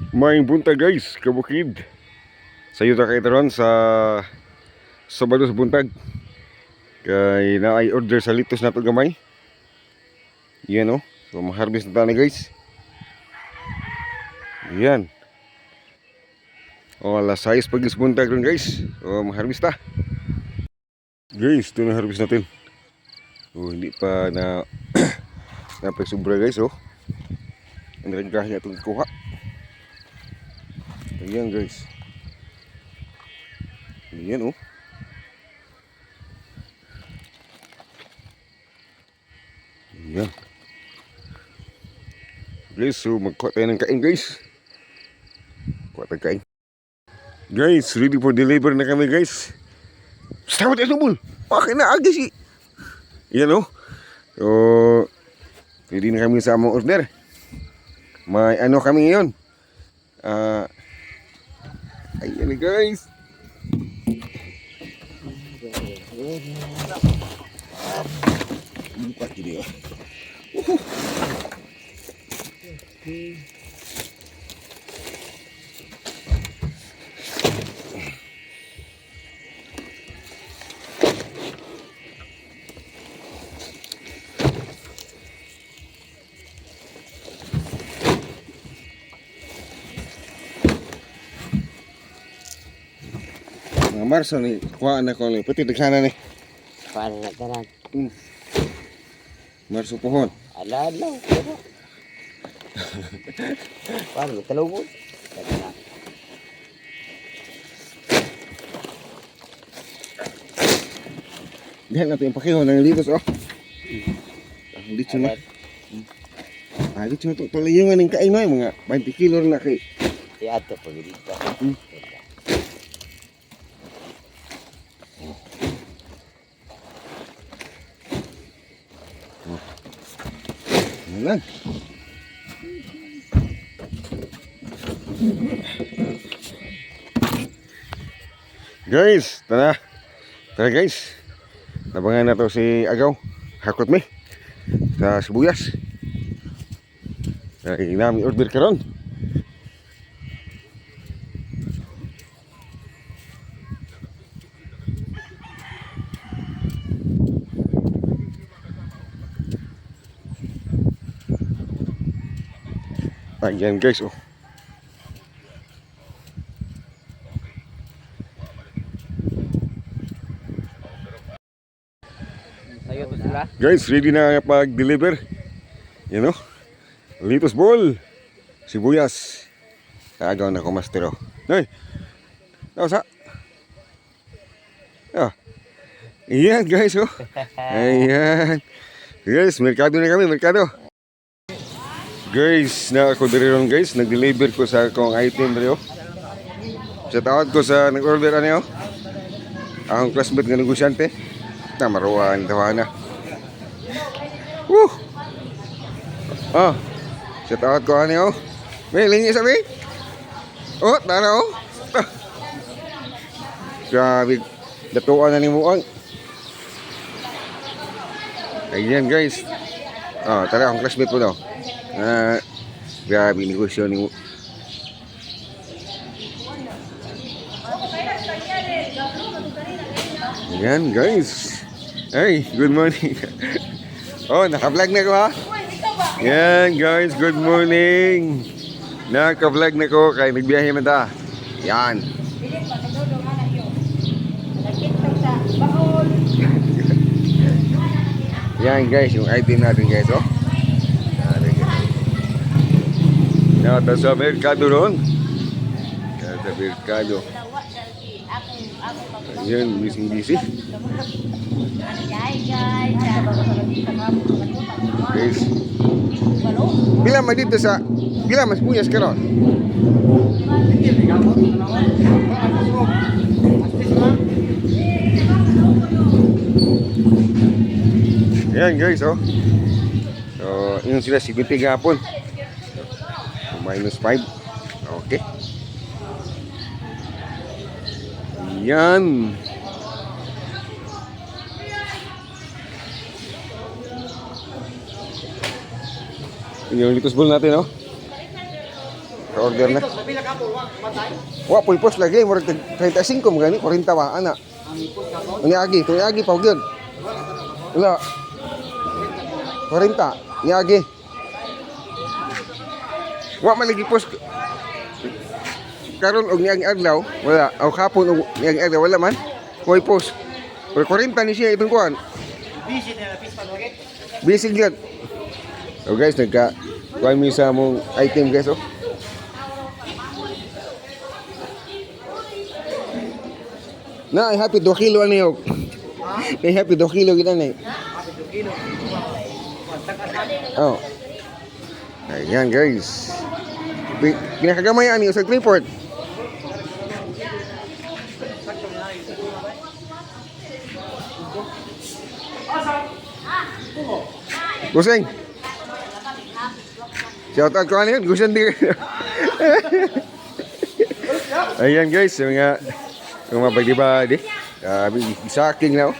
Maayong buntag, guys, kabukid. Sayo ta kay ron sa Sabado sa buntag. Kay naay order sa litos nato gamay. Yan oh. So ma-harvest na ta ni, guys. Yan. Oh, alas 6 pag buntag ron, guys. So ma-harvest ta. Guys, ito na harvest natin. Oh, hindi pa na napasubra, guys, oh. Ang ragahe atong kuha. Ayan, guys. Ayan oh. Ayan. Guys, so magkuha tayo ng kain, guys. Kuha tayo kain. Guys, ready for deliver na kami, guys. Start ito bul. Okay na agi si. Ayan oh. So, ready na kami sa among order. May ano kami ngayon. Ah, ayan guys. Bukat gini oh. Uhuh. Mga Marso ni kuha na ko ni pati daghana ni. Paano na tanan? Marso pohon. Ala, ala. Pero. Paano talubon? Tanan. Dihan natin yung pakiho ng litos oh. Ang litso na. Ah, litso na to. Tuloy yung kain no, mga 20 kilo na kay. Di ato pag dito. Ano lang. Guys, tara. Tara, guys. Nabangan na to si Agaw. Hakot mi. Sa sibuyas. Ay, nami order karon. Ayan guys, oh. Sayo to sila. Guys, ready na pag-deliver. Yan oh. Litos ball. Sibuyas. Agaw na ko, master oh. Nay. Sa. Ah. Ayan guys oh. Ayan. Guys, merkado na kami, merkado. Guys, na ako diri ron, guys, nag-deliver ko sa akong item diri oh. Sa tawad ko sa nag-order ani oh. Akong classmate nga negosyante. Na maruan tawa na. Woo! Oh, sa tawad ko ani oh. May lingi sabi. Oh, tara oh. Ah. Grabe, datuan na ni Muang. Ayan guys. Oh, tara akong classmate po daw. Ah, grabe negosyo ni Muang. Ayan guys. Hey, good morning. Oh, naka-vlog na ko ha. Yan guys, good morning. Naka-vlog na ko kay nagbiyahe man ta. Yan. Dili pa kadulong ana yo. Nagkita sa baol. Yan guys, yung item natin guys, oh. Nata sa merkado ron. Nata merkado. Ayan, busy busy. Ay guys. Guys. Pila man dito sa pila mas puyas karon? Ayan guys, oh. So, yun sila, 70 gapon. So, minus 5. Okay. Yan. Yung litos ball natin, oh. Naka-order na. Wa po'y post lagi, murag tag 35 mo gani, 40 ba ana. Ni agi, to agi pa gyud. Wala. 40 ni agi. Wa man lagi post karon og niang adlaw, wala. O hapon og niang adlaw wala man. Way post. Pero 40 ni siya itong kuan. Busy na lapis pa lagi. Busy gyud. So guys, nagka kuan mi sa among item, guys, oh. Na, ay happy 2 kilo ani og. Ay happy 2 kilo gid ani. Oh. Ayan, guys. Pinakagamay ani sa Triport. Guseng. Shout out ko ano yun, Guseng di. Ayan guys, yung mga badi-badi. Grabe, saking na oh.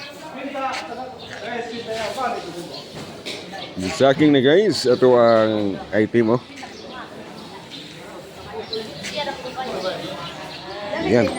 Saking na, guys, ito ang item oh. Ayan.